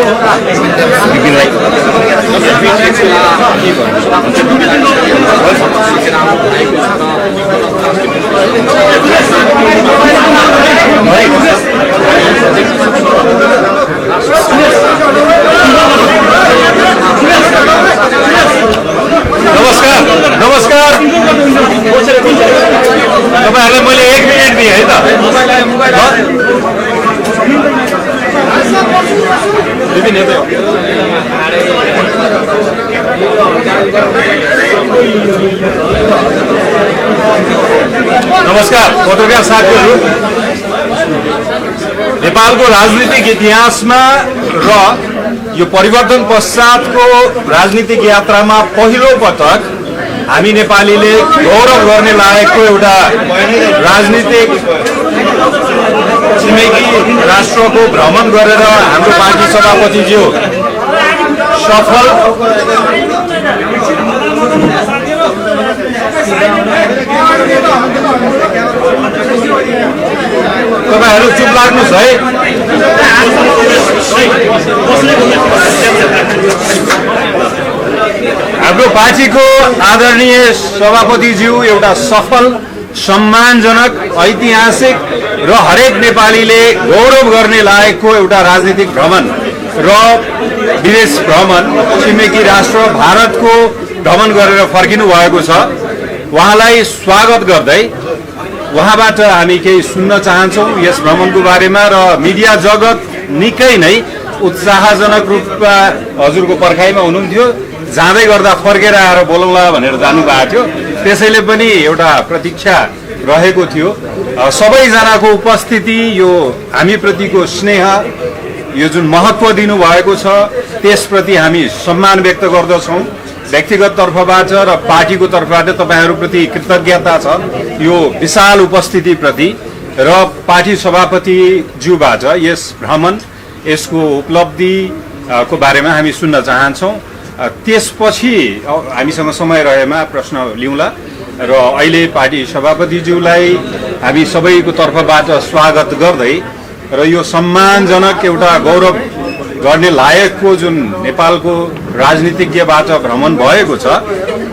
नमस्कार नमस्कार तपाईहरुलाई मैले 1 मिनेट दिए है त नमस्कार पत्रकार साथीहरु नेपालको राजनीतिक इतिहासमा र यो परिवर्तन पश्चातको राजनीतिक यात्रामा पहिलो पटक हामी नेपालीले गौरव गर्ने लायकको एउटा राजनीतिक छिमेकी राष्ट्रको भ्रमण गरेर हाम्रो पार्टी सभापतिज्यू सफल तपाईहरु चुप लाग्नुस् है हाम्रो पार्टीको आदरणीय सभापतिज्यू एउटा सफल सम्मानजनक ऐतिहासिक र हरेक नेपालीले गौरव गर्ने लायकको एउटा राजनीतिक भ्रमण र विदेश भ्रमण छिमेकी राष्ट्र भारतको भ्रमण गरेर फर्किनु भएको छ। उहाँलाई स्वागत गर्दै उहाँबाट हामी केही सुन्न चाहन्छौँ यस भ्रमणको बारेमा र मिडिया जगत निकै नै उत्साहजनक रूपमा हजुरको पर्खाइमा हुनुहुन्थ्यो। जाँदै गर्दा फर्केर आएर बोलाउला भनेर जानुभएको थियो, त्यसैले पनि एउटा प्रतीक्षा रहेको थियो। सबैजनाको उपस्थिति, यो हामीप्रतिको स्नेह, यो जुन महत्त्व दिनुभएको छ त्यसप्रति हामी सम्मान व्यक्त गर्दछौँ। व्यक्तिगत तर्फबाट र पार्टीको तर्फबाट तपाईहरुप्रति कृतज्ञता छ यो विशाल उपस्थितिप्रति र पार्टी सभापतिज्यूबाट यस भ्रमण यसको उपलब्धिको बारेमा हामी सुन्न चाहन्छौँ। त्यसपछि हामीसँग समय रहेमा प्रश्न लिउँला र अहिले पार्टी सभापतिज्यूलाई हामी सबैको तर्फबाट स्वागत गर्दै र यो सम्मानजनक एउटा गौरव गर्ने लायकको जुन नेपालको राजनीतिज्ञबाट भ्रमण भएको छ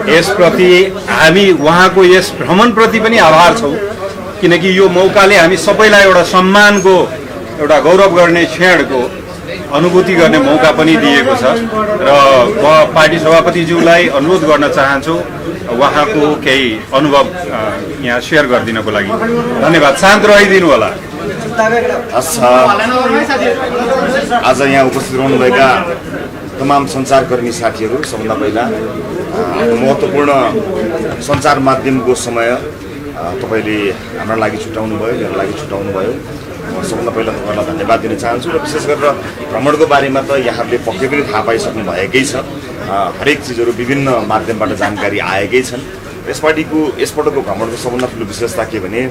यसप्रति हामी उहाँको यस भ्रमणप्रति पनि आभार छौँ, किनकि यो मौकाले हामी सबैलाई एउटा सम्मानको एउटा गौरव गर्ने क्षणको अनुभूति गर्ने मौका पनि दिएको छ। र म पार्टी सभापतिज्यूलाई अनुरोध गर्न चाहन्छु उहाँको केही अनुभव यहाँ सेयर गरिदिनको लागि। धन्यवाद, शान्त रहिदिनु होला। आज यहाँ उपस्थित रहनुभएका तमाम सञ्चारकर्मी साथीहरू, सबभन्दा पहिला महत्त्वपूर्ण सञ्चार माध्यमको समय तपाईँले हाम्रो लागि छुटाउनु भयो, मेरो लागि छुटाउनु भयो। सबभन्दा पहिला तपाईँलाई धन्यवाद दिन चाहन्छु र विशेष गरेर भ्रमणको बारेमा त यहाँहरूले पक्कै पनि थाहा पाइसक्नु भएकै छ। हरेक चिजहरू विभिन्न माध्यमबाट जानकारी आएकै छन्। यसपटकको भ्रमणको सबभन्दा ठुलो विशेषता के भने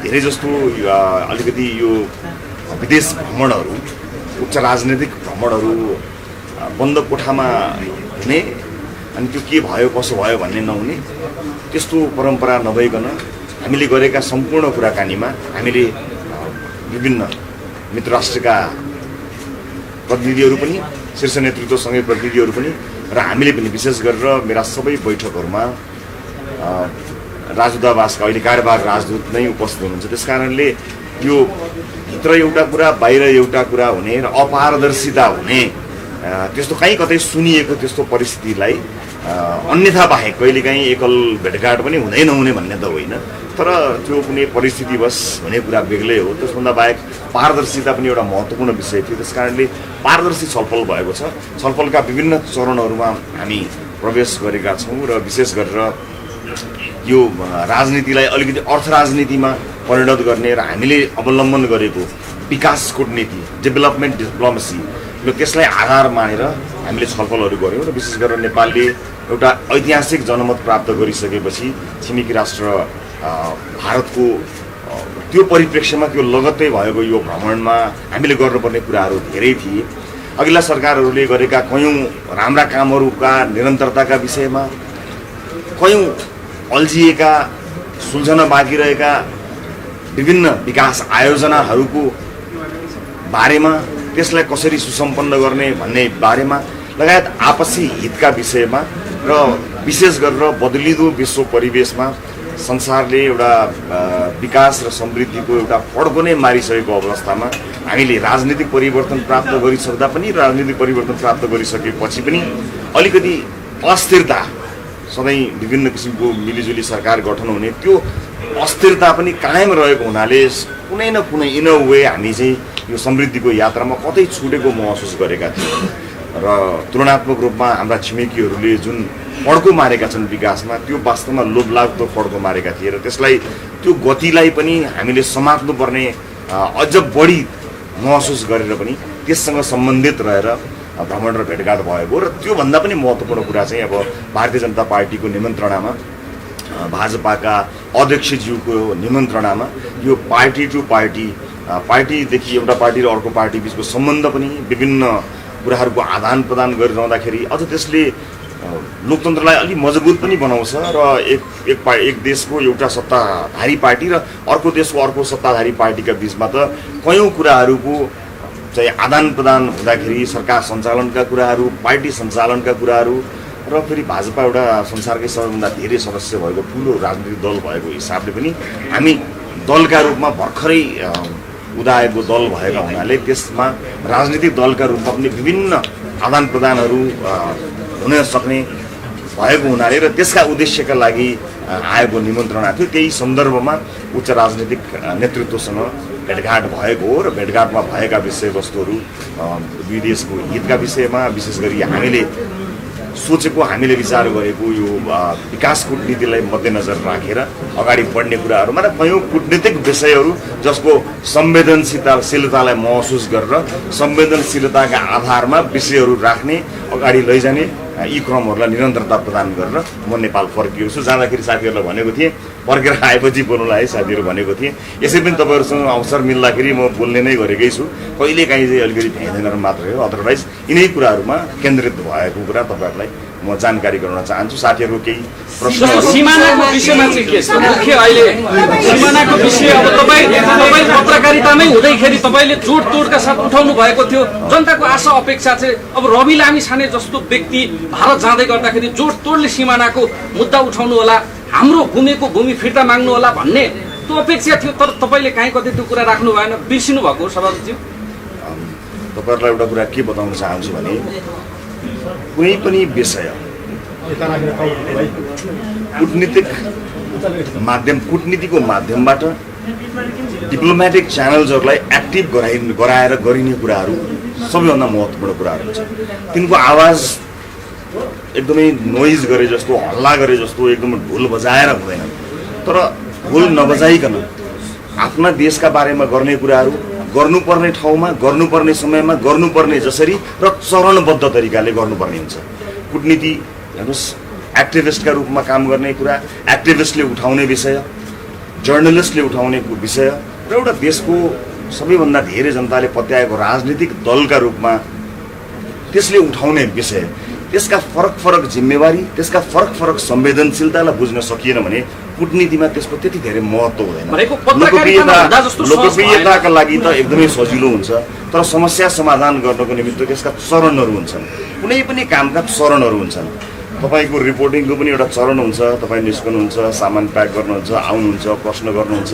धेरै जस्तो अलिकति यो विदेश भ्रमणहरू, उच्च राजनैतिक भ्रमणहरू बन्द कोठामा हुने अनि त्यो के भयो कसो भयो भन्ने नहुने त्यस्तो परम्परा नभइकन हामीले गरेका सम्पूर्ण कुराकानीमा हामीले विभिन्न मित्र राष्ट्रका प्रतिनिधिहरू पनि, शीर्ष नेतृत्वसँगै प्रतिनिधिहरू पनि र हामीले पनि विशेष गरेर मेरा सबै बैठकहरूमा राजदूतावासका अहिले कार्यवाहक राजदूत नै उपस्थित हुनुहुन्छ। त्यसकारणले यो भित्र एउटा कुरा बाहिर एउटा कुरा हुने र अपारदर्शिता हुने त्यस्तो कहीँ कतै सुनिएको त्यस्तो परिस्थितिलाई अन्यथा बाहेक कहिलेकाहीँ एकल भेटघाट पनि हुँदै नहुने भन्ने त होइन, तर त्यो कुनै परिस्थितिवश हुने कुरा बेग्लै हो। त्यसभन्दा बाहेक पारदर्शिता पनि एउटा महत्त्वपूर्ण विषय थियो। त्यसकारणले पारदर्शी छलफल भएको छ। छलफलका विभिन्न चरणहरूमा हामी प्रवेश गरेका छौँ र विशेष गरेर यो राजनीतिलाई अलिकति अर्थ राजनीतिमा परिणत गर्ने र हामीले अवलम्बन गरेको विकास कूटनीति, डेभलपमेन्ट डिप्लोमेसी, र त्यसलाई आधार मानेर हामीले छलफलहरू गऱ्यौँ र विशेष गरेर नेपालले एउटा ऐतिहासिक जनमत प्राप्त गरिसकेपछि छिमेकी राष्ट्र भारतको त्यो परिप्रेक्ष्यमा त्यो लगत्तै भएको यो भ्रमणमा हामीले गर्नुपर्ने कुराहरू धेरै थिए। अघिल्ला सरकारहरूले गरेका कयौँ राम्रा कामहरूका निरन्तरताका विषयमा, कयौँ अल्झिएका सुल्झन बाँकी रहेका विभिन्न विकास आयोजनाहरूको बारेमा त्यसलाई कसरी सुसम्पन्न गर्ने भन्ने बारेमा लगायत आपसी हितका विषयमा र विशेष गरेर बदलिँदो विश्व परिवेशमा संसारले एउटा विकास र समृद्धिको एउटा फड्को नै मारिसकेको अवस्थामा हामीले राजनीतिक परिवर्तन प्राप्त गरिसक्दा पनि राजनीतिक परिवर्तन प्राप्त गरिसकेपछि पनि अलिकति अस्थिरता सधैँ विभिन्न किसिमको मिलिजुली सरकार गठन हुने त्यो अस्थिरता पनि कायम रहेको हुनाले कुनै न कुनै इन अ वे हामी चाहिँ यो समृद्धिको यात्रामा कतै छुटेको महसुस गरेका थियौँ र तुलनात्मक रूपमा हाम्रा छिमेकीहरूले जुन फड्को मारेका छन् विकासमा त्यो वास्तवमा लोभलाग्दो फड्को मारेका थिए र त्यसलाई त्यो गतिलाई पनि हामीले समात्नुपर्ने अझ बढी महसुस गरेर पनि त्यससँग सम्बन्धित रहेर भ्रमण र भेटघाट भएको र त्योभन्दा पनि महत्त्वपूर्ण कुरा चाहिँ अब भारतीय जनता पार्टीको निमन्त्रणामा भाजपाका अध्यक्षज्यूको निमन्त्रणामा यो पार्टी टु पार्टी पार्टीदेखि एउटा पार्टी र अर्को पार्टी बिचको सम्बन्ध पनि विभिन्न कुराहरूको आदान प्रदान गरिरहँदाखेरि अझ त्यसले लोकतन्त्रलाई अलि मजबुत पनि बनाउँछ र एक देशको एउटा सत्ताधारी पार्टी र अर्को देशको अर्को सत्ताधारी पार्टीका बिचमा त कयौँ कुराहरूको चाहिँ आदान प्रदान हुँदाखेरि सरकार सञ्चालनका कुराहरू पार्टी सञ्चालनका कुराहरू र फेरि भाजपा एउटा संसारकै सबैभन्दा धेरै सदस्य भएको ठुलो राजनीतिक दल भएको हिसाबले पनि हामी दलका रूपमा भर्खरै उदाएको दल भएका हुनाले त्यसमा राजनीतिक दलका रूपमा पनि विभिन्न आदान प्रदानहरू हुन सक्ने भएको हुनाले र त्यसका उद्देश्यका लागि आएको निमन्त्रणा थियो त्यही सन्दर्भमा उच्च राजनीतिक नेतृत्वसँग भेटघाट भएको हो र भेटघाटमा भएका विषयवस्तुहरू दुई देशको हितका विषयमा विशेष गरी हामीले सोचेको हामीले विचार गरेको यो विकास कूटनीतिलाई मध्यनजर राखेर अगाडि बढ्ने कुराहरूमा र कयौँ कूटनीतिक विषयहरू जसको संवेदनशीलतालाई महसुस गरेर संवेदनशीलताका आधारमा विषयहरू राख्ने अगाडि लैजाने यी क्रमहरूलाई निरन्तरता प्रदान गरेर म नेपाल फर्किएको छु जाँदाखेरि साथीहरूलाई भनेको थिएँ फर्केर आएपछि बोल्नुलाई है साथीहरू भनेको थिएँ यसै पनि तपाईँहरूसँग अवसर मिल्दाखेरि म बोल्ने नै गरेकै छु कहिलेकाहीँ चाहिँ अलिकति भ्याइँदैन मात्रै हो अदरवाइज यिनै कुराहरूमा केन्द्रित भएको कुरा तपाईँहरूलाई म जानकारी गराउन चाहन्छु साथीहरू केही प्रश्न सीमानाको विषयमा चाहिँ के छ मुख्य अहिले सीमानाको विषय अब तपाईँ पत्रकारितामै हुँदैखेरि तपाईँले जोडतोडका साथ उठाउनु भएको थियो जनताको आशा अपेक्षा चाहिँ अब रवि लामिछाने जस्तो व्यक्ति भारत जाँदै गर्दाखेरि जोडतोडले सीमानाको मुद्दा उठाउनु होला हाम्रो घुमेको भूमि फिर्ता माग्नु होला भन्ने त्यो अपेक्षा थियो तर तपाईँले काहीँ कतै त्यो कुरा राख्नु भएन बिर्सिनु भएको सभापतिज्यू तपाईँहरूलाई एउटा कुरा के बताउन चाहन्छु भने कुनै पनि विषय कूटनीतिको माध्यमबाट डिप्लोमेटिक च्यानल्सहरूलाई एक्टिभ गराएर गरिने कुराहरू सबैभन्दा महत्त्वपूर्ण कुराहरू हुन्छ तिनको आवाज एकदमै नोइज गरे जस्तो हल्ला गरे जस्तो एकदमै ढोल बजाएर हुँदैन तर ढोल नबजाइकन आफ्ना देशका बारेमा गर्ने कुराहरू गर्नुपर्ने ठाउँमा गर्नुपर्ने समयमा गर्नुपर्ने जसरी र चरणबद्ध तरिकाले गर्नुपर्ने हुन्छ कूटनीति हेर्नुहोस् एक्टिभिस्टका रूपमा काम गर्ने कुरा एक्टिभिस्टले उठाउने विषय जर्नलिस्टले उठाउने विषय र एउटा देशको सबैभन्दा धेरै जनताले पत्याएको राजनीतिक दलका रूपमा त्यसले उठाउने विषय त्यसका फरक जिम्मेवारी त्यसका फरक संवेदनशीलतालाई बुझ्न सकिएन भने कूटनीतिमा त्यसको त्यति धेरै महत्त्व हुँदैन लोकप्रियताका लागि त एकदमै सजिलो हुन्छ तर समस्या समाधान गर्नको निमित्त त्यसका चरणहरू हुन्छन् कुनै पनि कामका चरणहरू हुन्छन् तपाईँको रिपोर्टिङको पनि एउटा चरण हुन्छ तपाईँ निस्कनुहुन्छ सामान प्याक गर्नुहुन्छ आउनुहुन्छ प्रश्न गर्नुहुन्छ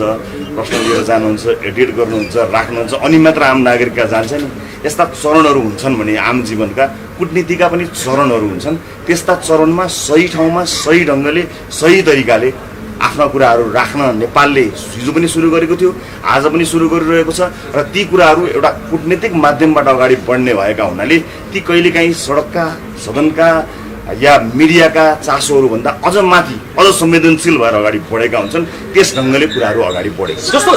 प्रश्न लिएर जानुहुन्छ एडिट गर्नुहुन्छ राख्नुहुन्छ अनि मात्र आम नागरिकका जान्छ नि यस्ता चरणहरू हुन्छन् भने आम जीवनका कूटनीतिका पनि चरणहरू हुन्छन् त्यस्ता चरणमा सही ठाउँमा सही ढङ्गले सही तरिकाले आफ्ना कुराहरू राख्न नेपालले हिजो पनि सुरु गरेको थियो आज पनि सुरु गरिरहेको छ र ती कुराहरू एउटा कूटनीतिक माध्यमबाट अगाडि बढ्ने भएका हुनाले ती कहिलेकाहीँ सडकका सदनका या मिडियाका चासोहरूभन्दा अझ माथि अझ संवेदनशील भएर अगाडि बढेका हुन्छन् त्यस ढङ्गले कुराहरू अगाडि बढेको जस्तो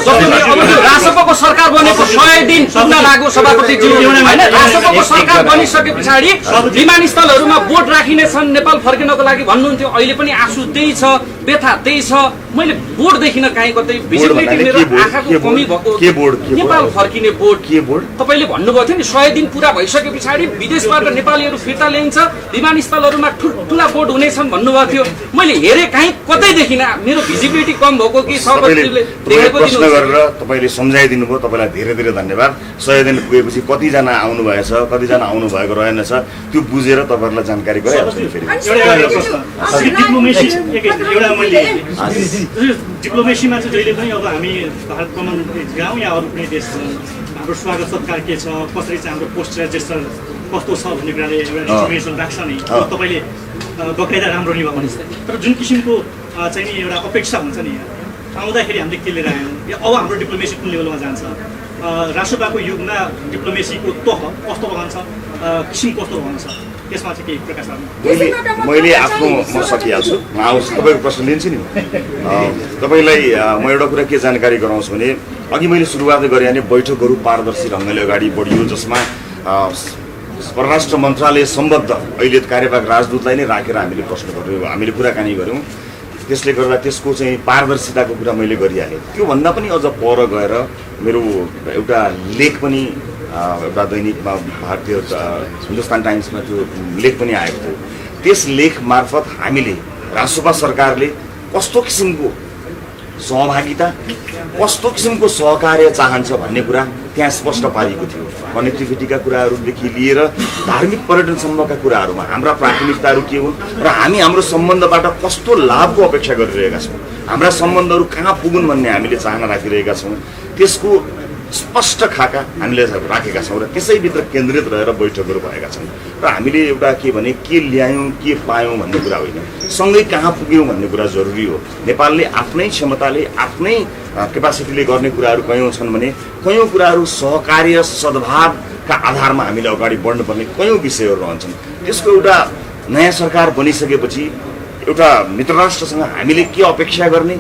रासपको सरकार बनेको 100 दिन पुग्न लाग्यो सभापतिज्यू हैन रासपको सरकार बनिसके पछाडि विमानस्थलहरूमा बोट राखिने छन् नेपाल फर्किनको लागि भन्नुहुन्थ्यो अहिले पनि आँसु त्यही छ व्यथा त्यही छ मैले बोर्ड देखिन कहीँ कतै भिजिबिलिटी मेरो आँखाको कमी भएको नेपाल फर्किने बोर्ड तपाईँले भन्नुभएको थियो नि 100 दिन पुरा भइसके पछाडि विदेशबाट नेपालीहरू फिर्ता ल्याइन्छ विमानस्थलहरूमा ठुल्ठुला बोर्ड हुनेछन् भन्नुभएको थियो मैले हेरेँ कहीँ कतै देखिन मेरो भिजिबिलिटी कम भएको कि सबैले देखेको प्रश्न गरेर तपाईँले सम्झाइदिनु भयो तपाईँलाई धेरै धेरै धन्यवाद 100 दिन पुगेपछि कतिजना आउनु भएछ कतिजना आउनु भएको रहेनछ त्यो बुझेर तपाईँहरूलाई जानकारी गराइहाल्छु फेरि डिप्लोमेसीमा चाहिँ जहिले पनि अब हामी भारत भ्रमण जाउँ या अरू कुनै देश हाम्रो स्वागत सत्कार के छ कसरी चाहिँ हाम्रो पोस्ट रेजिस्टर कस्तो छ भन्ने कुराले एउटा इन्फर्मेसन राख्छ नि तपाईँले बकाइदा राम्रो निभाउनु तर जुन किसिमको चाहिँ नि एउटा अपेक्षा हुन्छ नि आउँदाखेरि हामीले के लिएर आयौँ या अब हाम्रो डिप्लोमेसी कुन लेभलमा जान्छ राष्ट्रपाको युगमा डिप्लोमेसीको तह कस्तो रहन्छ किसिम कस्तो रहन्छ त्यसमा चाहिँ केही प्रकाश पार्नु मैले आफ्नो म सकिहाल्छु म आउँछु तपाईँको प्रश्न लिन्छु नि तपाईँलाई म एउटा कुरा के जानकारी गराउँछु भने अघि मैले सुरुवात गरेँ भने बैठकहरू पारदर्शी ढङ्गले अगाडि बढियो जसमा परराष्ट्र मन्त्रालय सम्बद्ध अहिले कार्यवाहक राजदूतलाई नै राखेर हामीले प्रश्न गऱ्यौँ हामीले कुराकानी गऱ्यौँ त्यसले गर्दा त्यसको चाहिँ पारदर्शिताको कुरा मैले गरिहालेँ त्योभन्दा पनि अझ पर गएर मेरो एउटा लेख पनि एउटा दैनिकमा भारतीय हिन्दुस्तान टाइम्समा त्यो लेख पनि आएको थियो त्यस लेख मार्फत हामीले राष्ट्रपा सरकारले कस्तो किसिमको सहभागिता कस्तो किसिमको सहकार्य चाहन्छ भन्ने कुरा त्यहाँ स्पष्ट पारिएको थियो कनेक्टिभिटीका कुराहरूदेखि लिएर धार्मिक पर्यटनसम्मका कुराहरूमा हाम्रा प्राथमिकताहरू के हुन् र हामी हाम्रो सम्बन्धबाट कस्तो लाभको अपेक्षा गरिरहेका छौँ हाम्रा सम्बन्धहरू कहाँ पुगुन् भन्ने हामीले चाहना राखिरहेका छौँ त्यसको स्पष्ट खाका हामीले राखेका छौँ र त्यसैभित्र केन्द्रित रहेर बैठकहरू भएका छन् र हामीले एउटा के भने के ल्यायौँ के पायौँ भन्ने कुरा होइन सँगै कहाँ पुग्यौँ भन्ने कुरा जरुरी हो नेपालले आफ्नै क्षमताले आफ्नै क्यापासिटीले गर्ने कुराहरू कयौँ छन् भने कयौँ कुराहरू सहकार्य सद्भावका आधारमा हामीले अगाडि बढ्नुपर्ने कयौँ विषयहरू रहन्छन् त्यसको एउटा नयाँ सरकार बनिसकेपछि एउटा मित्र राष्ट्रसँग हामीले के अपेक्षा गर्ने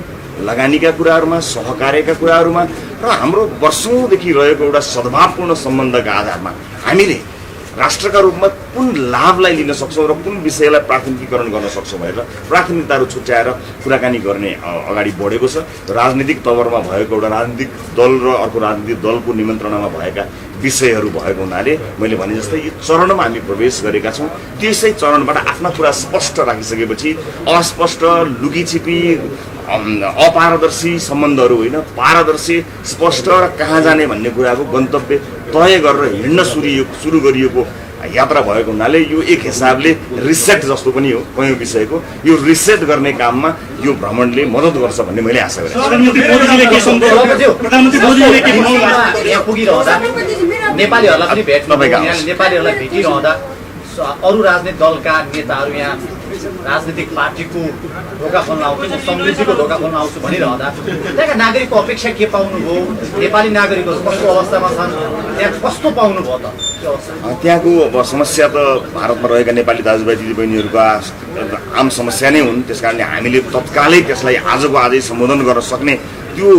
लगानीका कुराहरूमा सहकार्यका कुराहरूमा र हाम्रो वर्षौँदेखि रहेको एउटा सद्भावपूर्ण सम्बन्धका आधारमा हामीले राष्ट्रका रूपमा कुन लाभलाई लिन सक्छौँ र कुन विषयलाई प्राथमिकीकरण गर्न सक्छौँ भनेर प्राथमिकताहरू छुट्याएर कुराकानी गर्ने अगाडि बढेको छ राजनीतिक तवरमा भएको एउटा राजनीतिक दल र अर्को राजनीतिक दलको निमन्त्रणामा भएका विषयहरू भएको हुनाले मैले भने जस्तै यो चरणमा हामी प्रवेश गरेका छौँ त्यसै चरणबाट आफ्ना कुरा स्पष्ट राखिसकेपछि अस्पष्ट लुकीछिपी अपारदर्शी सम्बन्धहरू होइन पारदर्शी स्पष्ट र कहाँ जाने भन्ने कुराको गन्तव्य तय गरेर हिँड्न सुरु गरिएको यात्रा भएको हुनाले यो एक हिसाबले रिसेट जस्तो पनि हो कयौँ विषयको यो रिसेट गर्ने काममा यो भ्रमणले मद्दत गर्छ भन्ने मैले आशा गरेँ नेपालीहरूलाई पनि नेपालीहरूलाई भेटिरहँदा अरू राजनीतिक दलका नेताहरू यहाँ राजनीतिक पार्टीको ढोका खोल्न आउँछु समृद्धिको ढोका खोल्न आउँछु भनिरहँदा त्यहाँका नागरिकको अपेक्षा के पाउनुभयो नेपाली नागरिकहरू कस्तो अवस्थामा छन् त्यहाँ कस्तो पाउनुभयो त त्यहाँको अब समस्या त भारतमा रहेका नेपाली दाजुभाइ दिदीबहिनीहरूको आम समस्या नै हुन् त्यस कारणले हामीले तत्कालै त्यसलाई आजको आजै सम्बोधन गर्न सक्ने त्यो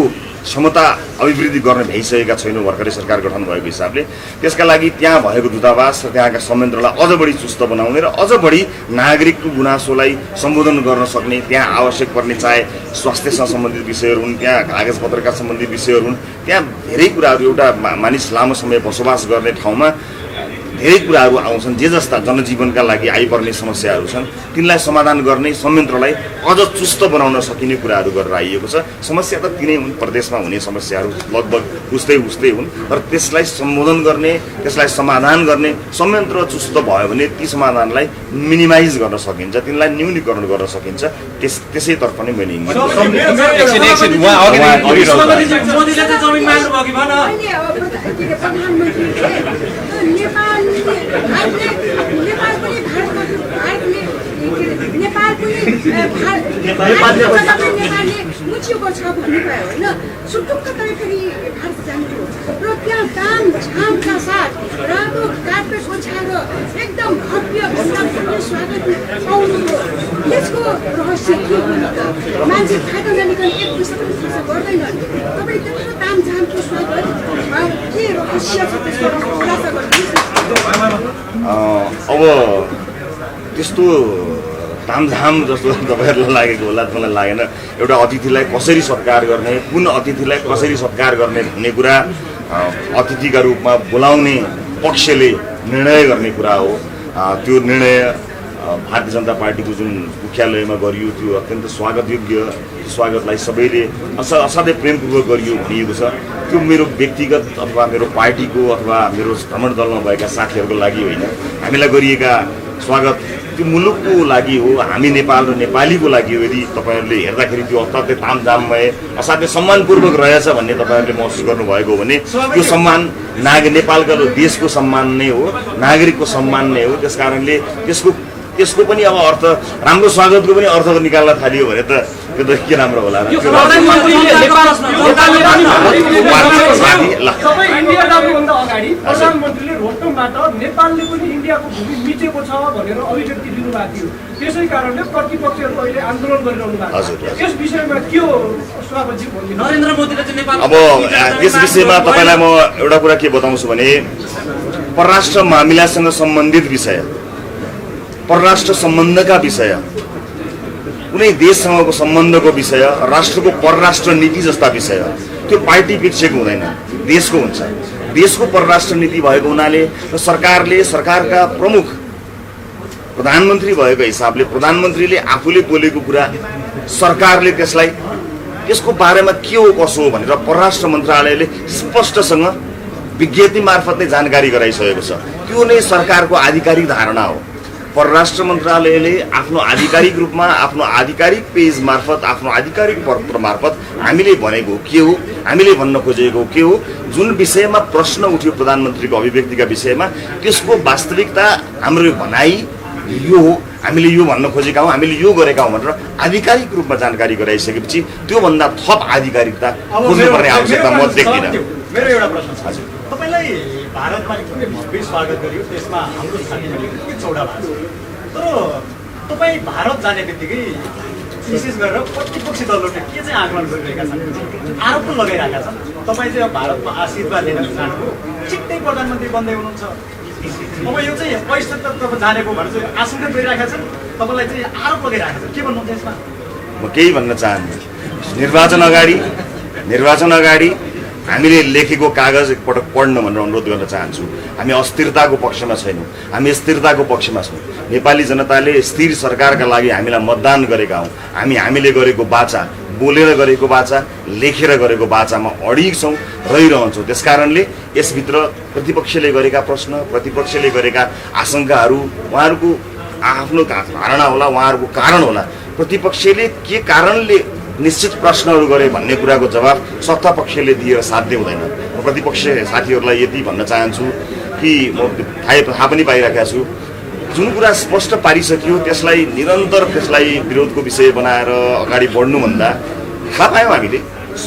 क्षमता अभिवृद्धि गर्न भइसकेका छैनौँ भर्खरै सरकार गठन भएको हिसाबले त्यसका लागि त्यहाँ भएको दूतावास र त्यहाँका संयन्त्रलाई अझ बढी चुस्त बनाउने र अझ बढी नागरिकको गुनासोलाई सम्बोधन गर्न सक्ने त्यहाँ आवश्यक पर्ने चाहे स्वास्थ्यसँग सम्बन्धित विषयहरू हुन् त्यहाँ कागजपत्रका सम्बन्धित विषयहरू हुन् त्यहाँ धेरै कुराहरू एउटा मानिस लामो समय बसोबास गर्ने ठाउँमा धेरै कुराहरू आउँछन् जे जस्ता जनजीवनका लागि आइपर्ने समस्याहरू छन् तिनलाई समाधान गर्ने संयन्त्रलाई अझ चुस्त बनाउन सकिने कुराहरू गरेर आइएको छ समस्या त तिनै हुन् प्रदेशमा हुने समस्याहरू लगभग उस्तै हुन् तर त्यसलाई सम्बोधन गर्ने त्यसलाई समाधान गर्ने संयन्त्र चुस्त भयो भने ती समाधानलाई मिनिमाइज गर्न सकिन्छ तिनलाई न्यूनीकरण गर्न सकिन्छ त्यसैतर्फ नै मैले नेपालले मुछिएको छ भन्ने भयो होइन सुटुक्क फेरि भारत जान्थ्यो र त्यहाँ तामझामका साथ रातो कार्पेट ओछ्याएर एकदम भव्य स्वागत पाउनुभयो त्यसको रहस्य के हो त मान्छे खाँदा नलिकन एक पैसा पनि खर्च गर्दैनन् तपाईँ त्यत्रो तामझामको स्वागत के रहस्य छ त्यसको खुलासा गर्नुहोस् अब त्यस्तो तामझाम जस्तो तपाईँहरूलाई लागेको होला मलाई लागेन। एउटा अतिथिलाई कसरी सत्कार गर्ने, कुन अतिथिलाई कसरी सत्कार गर्ने भन्ने कुरा अतिथिका रूपमा बोलाउने पक्षले निर्णय गर्ने कुरा हो। त्यो निर्णय भारतीय जनता पार्टीको जुन मुख्यालयमा गरियो त्यो अत्यन्त स्वागतयोग्य, स्वागतलाई सबैले असाध्यै प्रेमपूर्वक गरियो भनिएको छ। त्यो मेरो व्यक्तिगत अथवा मेरो पार्टीको अथवा मेरो भ्रमण दलमा भएका साथीहरूको लागि होइन, हामीलाई गरिएका स्वागत त्यो मुलुकको लागि हो, हामी नेपाल र नेपालीको लागि हो। यदि तपाईँहरूले हेर्दाखेरि त्यो असाध्यै तामझाममय असाध्यै सम्मानपूर्वक रहेछ भन्ने तपाईँहरूले महसुस गर्नुभएको हो भने त्यो सम्मान नेपालका देशको सम्मान नै हो, नागरिकको सम्मान नै हो। त्यस कारणले त्यसको पनि अब अर्थ राम्रो स्वागतको पनि अर्थ निकाल्न थालियो भने त त्यो त के राम्रो होला र सबै इन्डिया जानुभन्दा अगाडि प्रधानमन्त्रीले रोक्टोमबाट नेपालले पनि इन्डियाको भूमि मिचेको छ भनेर अभिव्यक्ति दिनुभएको थियो। त्यसै कारणले प्रतिपक्षहरू अहिले आन्दोलन गरिरहनु भएको छ। यस विषयमा के हो स्वागतजी भन्नु? नरेन्द्र मोदीले चाहिँ नेपाल अब यस विषयमा तपाईँलाई म एउटा कुरा के बताउँछु भने परराष्ट्र मामिलासँग सम्बन्धित विषय, परराष्ट्र सम्बन्धका विषय, कुनै देशसँगको सम्बन्धको विषय, राष्ट्रको परराष्ट्र नीति जस्ता विषय त्यो पार्टी पिछेको हुँदैन, देशको हुन्छ। देशको परराष्ट्र नीति भएको हुनाले र सरकारका प्रमुख प्रधानमन्त्री भएको हिसाबले प्रधानमन्त्रीले आफूले बोलेको कुरा सरकारले त्यसको बारेमा के हो कसो हो भनेर परराष्ट्र मन्त्रालयले स्पष्टसँग विज्ञप्ति मार्फत नै जानकारी गराइसकेको छ। त्यो नै सरकारको आधिकारिक धारणा हो। परराष्ट्र मन्त्रालयले आफ्नो आधिकारिक रूपमा आफ्नो आधिकारिक पेज मार्फत आफ्नो आधिकारिक पत्र मार्फत हामीले भनेको के हो, हामीले भन्न खोजेको के हो, जुन विषयमा प्रश्न उठ्यो प्रधानमन्त्रीको अभिव्यक्तिका विषयमा त्यसको वास्तविकता हाम्रो भनाइ यो हो, हामीले यो भन्न खोजेका हौँ, हामीले यो गरेका हौँ भनेर आधिकारिक रूपमा जानकारी गराइसकेपछि त्योभन्दा थप आधिकारिकता खोज्नुपर्ने आवश्यकता म देख्दिनँ। मेरो एउटा प्रश्न छ, तपाईँलाई भारतमा एकदमै भव्य स्वागत गरियो, त्यसमा हाम्रो साथीहरूले निकै चौडा भएको छ। तर तपाईँ भारत जाने बित्तिकै विशेष गरेर प्रतिपक्षी दलहरूले के चाहिँ आकलन गरिरहेका छन्, आरोप पनि लगाइरहेका छन्। तपाईँ चाहिँ भारतमा आशीर्वाद लिन जानुभयो, छिट्टै प्रधानमन्त्री बन्दै हुनुहुन्छ। अब यो चाहिँ पैसा त तपाईँ जानेको भनेर चाहिँ आशंका गरिरहेका छन्, तपाईँलाई चाहिँ आरोप लगाइरहेका छन्। के भन्नुहुन्छ यसमा? म केही भन्न चाहन्छु। निर्वाचन अगाडि हामीले लेखेको कागज एकपटक पढ्न भनेर अनुरोध गर्न चाहन्छु। हामी अस्थिरताको पक्षमा छैनौँ, हामी स्थिरताको पक्षमा छौँ। नेपाली जनताले स्थिर सरकारका लागि हामीलाई मतदान गरेका हौँ। हामीले गरेको बाचा, बोलेर गरेको बाचा, लेखेर गरेको बाचामा अडिग छौँ, रहिरहन्छौँ। त्यसकारणले यसभित्र प्रतिपक्षले गरेका प्रश्न, प्रतिपक्षले गरेका आशंकाहरू उहाँहरूको आफ्नो धारणा होला, उहाँहरूको कारण होला। प्रतिपक्षले के कारणले निश्चित प्रश्नहरू गरे भन्ने कुराको जवाब सत्ता पक्षले दिएर साध्य हुँदैन। म प्रतिपक्ष साथीहरूलाई यति भन्न चाहन्छु कि म थाहा पनि पाइरहेको छु, जुन कुरा स्पष्ट पारिसकियो त्यसलाई निरन्तर विरोधको विषय बनाएर अगाडि बढ्नुभन्दा थाहा पायौँ हामीले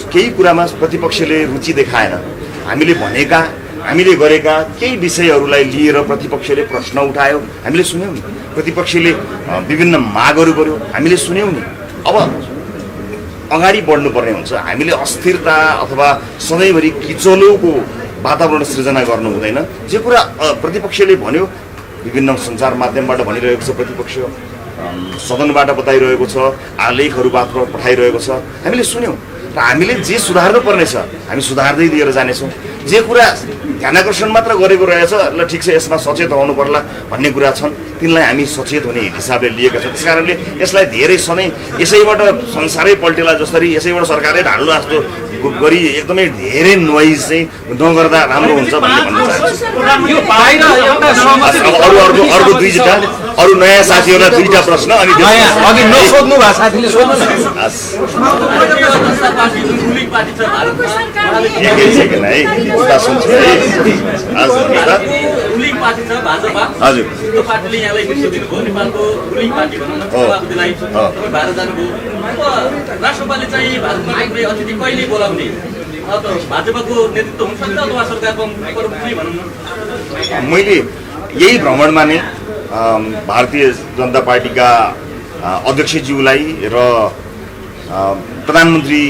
केही कुरामा प्रतिपक्षले रुचि देखाएन। हामीले भनेका, हामीले गरेका केही विषयहरूलाई लिएर प्रतिपक्षले प्रश्न उठायो, हामीले सुन्यौँ नि। प्रतिपक्षले विभिन्न मागहरू गर्यो, हामीले सुन्यौँ नि। अब अगाडि बढ्नुपर्ने हुन्छ। हामीले अस्थिरता अथवा सधैँभरि किचलोको वातावरण सृजना गर्नु हुँदैन। जे कुरा प्रतिपक्षले भन्यो, विभिन्न सञ्चार माध्यमबाट भनिरहेको छ, प्रतिपक्ष सदनबाट बताइरहेको छ, आलेखहरूबाट पठाइरहेको छ, हामीले सुन्यौँ र हामीले जे सुधार्नु पर्ने छ हामी सुधार्दै दिएर जानेछौँ। जे कुरा ध्यानाकर्षण मात्र गरेको रहेछ, ल ठिक छ यसमा सचेत हुनु पर्ला भन्ने कुरा छन्, तिनलाई हामी सचेत हुने हिसाबले लिएका छौँ। त्यस कारणले यसलाई धेरै सधैँ यसैबाट संसारै पल्टेला जसरी यसैबाट सरकारले ढाल्नु जस्तो गरी एकदमै धेरै नोइज चाहिँ नगर्दा राम्रो हुन्छ भन्ने भन्न चाहन्छु। अर्को दुईवटा अरू नयाँ साथीहरूलाई दुईवटा प्रश्न अनि अघि नसोध्नु भएको साथीले सोध्नु पार्टी छ भाजपा, हजुर त्यो पार्टीले यहाँलाई नेतृत्व दिनुभयो, नेपालको रुलिङ पार्टी भनौँ न, सभापतिलाई तपाईँ भारत जानुभयो। अब राष्ट्रपालले चाहिँ भारतमा आइपुगे अतिथि कहिले बोलाउने, भाजपाको नेतृत्व हुन्छ नि त अथवा सरकारको प्रमुखै भनौँ न? मैले यही भ्रमणमा नै भारतीय जनता पार्टीका अध्यक्षज्यूलाई र प्रधानमन्त्री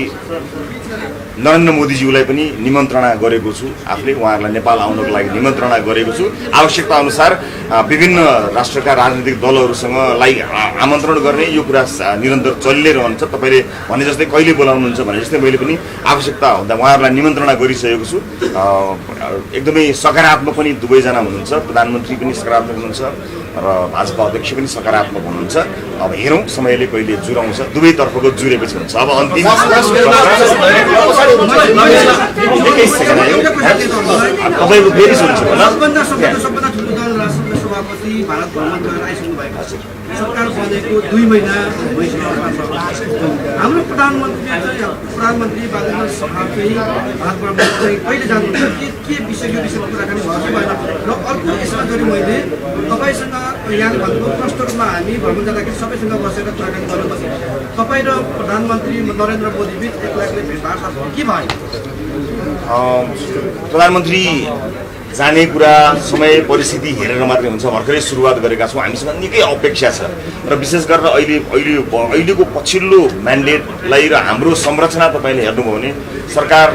नरेन्द्र मोदीज्यूलाई पनि निमन्त्रणा गरेको छु। आफूले उहाँहरूलाई नेपाल आउनको लागि निमन्त्रणा गरेको छु। आवश्यकता अनुसार विभिन्न राष्ट्रका राजनीतिक दलहरूसँगलाई आमन्त्रण गर्ने यो कुरा निरन्तर चलिनै रहन्छ। तपाईँले भने जस्तै कहिले बोलाउनुहुन्छ भने जस्तै मैले पनि आवश्यकता हुँदा उहाँहरूलाई निमन्त्रणा गरिसकेको छु। एकदमै सकारात्मक पनि दुवैजना हुनुहुन्छ, प्रधानमन्त्री पनि सकारात्मक हुनुहुन्छ र भाजपा अध्यक्ष पनि सकारात्मक हुनुहुन्छ। अब हेरौँ समयले कहिले जुराउँछ, दुवैतर्फको जुरेपछि हुन्छ। अब अन्तिम तपाईँको फेरि सुन्छु सभापति भारत भ्रमण गरेर आइसक्नु भएको छ। सरकार बनेको 2 महिना भइसकेको छ। हाम्रो प्रधानमन्त्री बालेन्द्र सरकार चाहिँ भारत भ्रमण चाहिँ कहिले जानुहुन्छ, के विषयको विषयमा कुराकानी भएको भएन। र अर्को यसमा गरी मैले तपाईँसँग यहाँ भनेको प्रष्ट रूपमा हामी भ्रमण जाँदाखेरि सबैसँग बसेर कुराकानी गर्नुपर्छ। तपाईँ र प्रधानमन्त्री नरेन्द्र मोदी बिच एक्लै भेटवार्ता के भयो? प्रधानमन्त्री जाने कुरा समय परिस्थिति हेरेर मात्रै हुन्छ। भर्खरै सुरुवात गरेका छौँ, हामीसँग निकै अपेक्षा छ र विशेष गरेर अहिलेको पछिल्लो म्यान्डेटलाई र हाम्रो संरचना तपाईँले हेर्नुभयो भने सरकार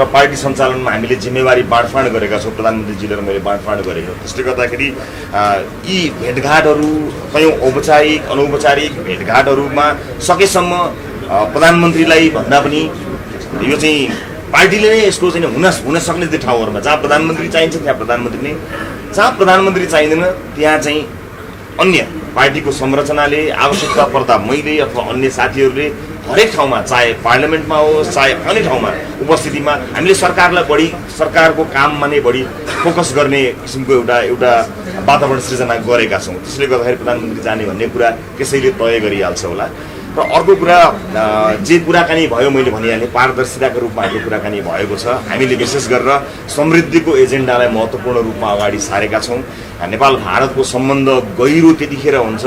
र पार्टी सञ्चालनमा हामीले जिम्मेवारी बाँडफाँड गरेका छौँ। प्रधानमन्त्रीजीले र मैले बाँडफाँड गरेको। त्यसले गर्दाखेरि यी भेटघाटहरू कयौँ औपचारिक अनौपचारिक भेटघाटहरूमा सकेसम्म प्रधानमन्त्रीलाई भन्दा पनि यो चाहिँ पार्टीले नै यसको चाहिँ हुन सक्ने चाहिँ ठाउँहरूमा जहाँ प्रधानमन्त्री चाहिन्छ त्यहाँ प्रधानमन्त्री नै, जहाँ प्रधानमन्त्री चाहिँदैन त्यहाँ चाहिँ अन्य पार्टीको संरचनाले आवश्यकता पर्दा मैले अथवा अन्य साथीहरूले हरेक ठाउँमा, चाहे पार्लियामेन्टमा होस् चाहे अन्य ठाउँमा उपस्थितिमा हामीले सरकारलाई बढी सरकारको काममा नै बढी फोकस गर्ने किसिमको एउटा वातावरण सृजना गरेका छौँ। त्यसले गर्दाखेरि प्रधानमन्त्री जाने भन्ने कुरा त्यसैले तय गरिहाल्छ होला। र अर्को कुरा जे कुराकानी भयो मैले भनिहालेँ, पारदर्शिताको रूपमा हाम्रो कुराकानी भएको छ। हामीले विशेष गरेर समृद्धिको एजेन्डालाई महत्त्वपूर्ण रूपमा अगाडि सारेका छौँ। नेपाल भारतको सम्बन्ध गहिरो त्यतिखेर हुन्छ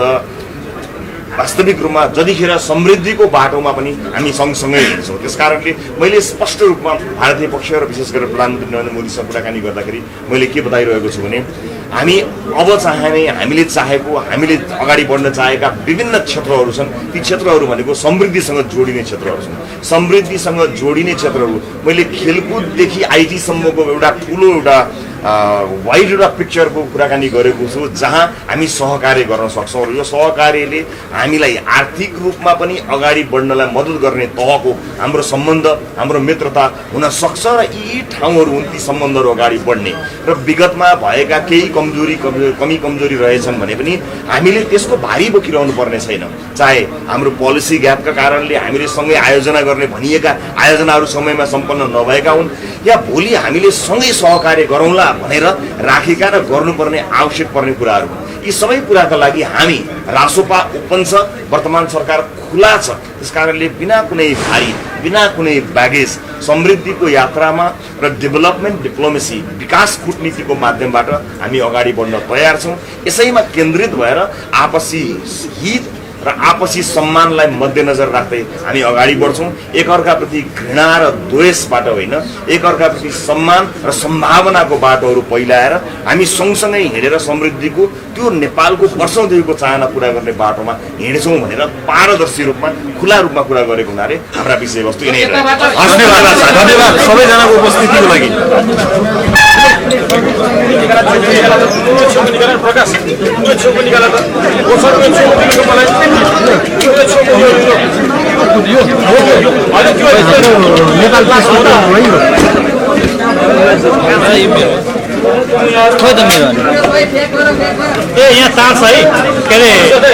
वास्तविक रूपमा जतिखेर समृद्धिको बाटोमा पनि हामी सँगसँगै हिँड्छौँ। त्यसकारणले मैले स्पष्ट रूपमा भारतीय पक्ष र विशेष गरेर प्रधानमन्त्री नरेन्द्र मोदीसँग कुराकानी गर्दाखेरि मैले के बताइरहेको छु भने हामी अब चाहिने, हामीले चाहेको, हामीले अगाडि बढ्न चाहेका विभिन्न क्षेत्रहरू छन्। ती क्षेत्रहरू भनेको समृद्धिसँग जोडिने क्षेत्रहरू छन्। समृद्धिसँग जोडिने क्षेत्रहरू मैले खेलकुददेखि आइटीसम्मको एउटा ठुलो एउटा वाइड एउटा पिक्चरको कुराकानी गरेको छु, जहाँ हामी सहकार्य गर्न सक्छौँ र यो सहकार्यले हामीलाई आर्थिक रूपमा पनि अगाडि बढ्नलाई मद्दत गर्ने तहको हाम्रो सम्बन्ध, हाम्रो मित्रता हुन सक्छ र यी ठाउँहरू हुन् ती सम्बन्धहरू अगाडि बढ्ने। र विगतमा भएका केही कमी कमजोरी रहेछन् भने पनि हामीले त्यसको भारी बोकिरहनु पर्ने छैन। चाहे हाम्रो पोलिसी ग्यापका कारणले हामीले सँगै आयोजना गर्ने भनिएका आयोजनाहरू समयमा सम्पन्न नभएका हुन्, या भोलि हामीले सँगै सहकार्य गरौँला भनेर राखेका र गर्नुपर्ने आवश्यक पर्ने कुराहरू। यी सबै कुराका लागि हामी रासोपा ओपन छ, वर्तमान सरकार खुला छ। त्यसकारणले बिना कुनै भारी, बिना कुनै ब्यागेज समृद्धिको यात्रामा र डेभलपमेन्ट डिप्लोमेसी, विकास कूटनीतिको माध्यमबाट हामी अगाडि बढ्न तयार छौँ। यसैमा केन्द्रित भएर आपसी हित र आपसी सम्मानलाई मध्यनजर राख्दै हामी अगाडि बढ्छौँ। एकअर्काप्रति घृणा र द्वेषबाट होइन, एकअर्काप्रति सम्मान र सम्भावनाको बाटोहरू पहिलाएर हामी सँगसँगै हिँडेर समृद्धिको त्यो नेपालको वर्षौँदेखिको चाहना पुरा गर्ने बाटोमा हिँड्छौँ भनेर पारदर्शी रूपमा, खुला रूपमा कुरा गरेको हुनाले हाम्रा विषयवस्तु यिनै रह्यो। धन्यवाद सबैजनाको उपस्थितिको लागि। खोइ त मेरो यहाँ तार छ है के अरे